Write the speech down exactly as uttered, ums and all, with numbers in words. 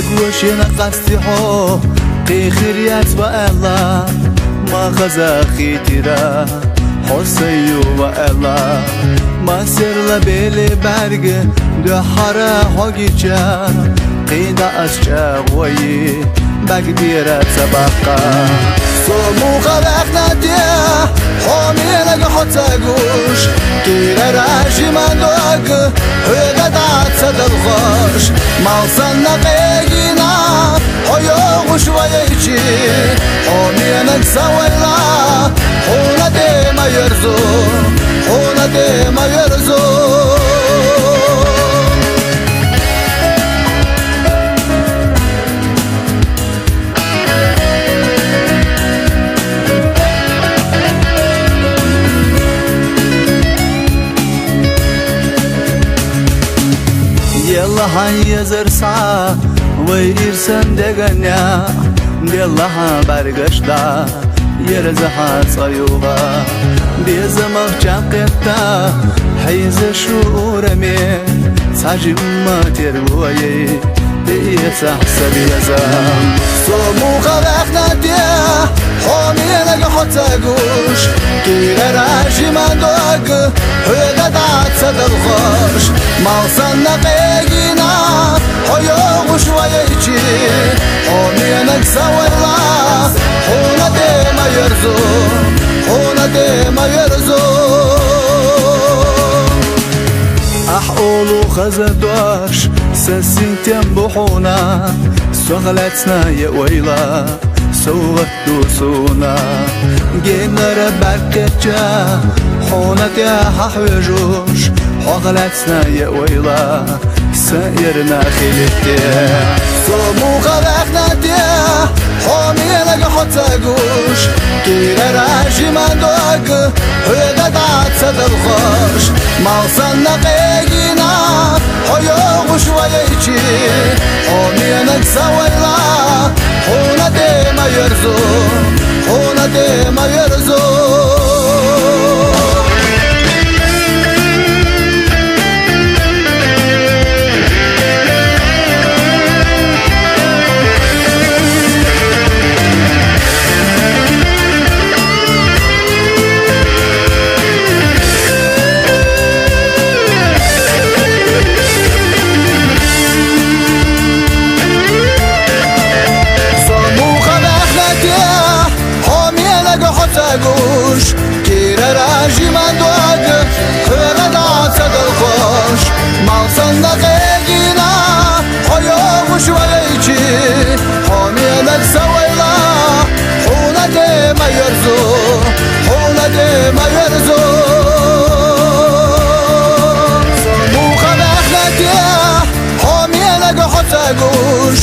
Гушина къасти хьо, кхихир яц ва аьлла, ма хаза хитира, хьо сай ю ва аьлла. Масерла бели бӀарг дуьхьара хьо гича, кхийда ас чӀагӀ вайи, бӀарг дера ца баккха. Со муха ваьхна те, хьо менаг хьо ца гуш, кирара жима дог, хьоьга дӀа ца далхаш, мал санна къегина, хьо йогӀуш вайчи, хьо менаг са вайла, хьуна де ма йерзу, хьуна де ма йерзу. Елла хьан езар са, вай ирсан деганя, делла хьан бӀаргаш да, ерза хьан цӀаюга, безамах чакхетта, хьийза шу ураме, цхьа жимма тергояй. Тиеца сабияза. Со муха ваьхна те, хьо менаг хьо ца гуш, кирара жима дог, хьоьга дӀа ца далхаш, мал санна къегина, хьо йогӀуш вайчи, хьо менаг са вайла, хьуна де ма йерзу, хьуна де ма йерзу. Ахь олу хаза дош, сан синтем бу хьуна, сох лаьцна е ойла, совгӀат ду суна. Генара баьккхеча, хьуна тӀехьа хьоьжуш, хьох лаьцна е ойла, сан эрна хилитте. Со муха ваьхна те, хьо менаг хьо ца гуш, кирара жима дог, хьоьга дӀа ца далхаш, мал санна къегина, хьо йогӀуш вайчи, хьо менаг са вайла, хьуна де ма йерзу, хьуна де ма йерзу. Со муха ваьхна те, хьо менаг хьо ца гуш, кирара жима дог, хьоьга дӀа ца далхаш, мал санна къегина, хьо йогӀуш вайчи, хьо менаг са вайла, хьуна де ма йерзу, хьуна де ма йерзу. Со муха ваьхна те, хьо менаг хьо ца гуш,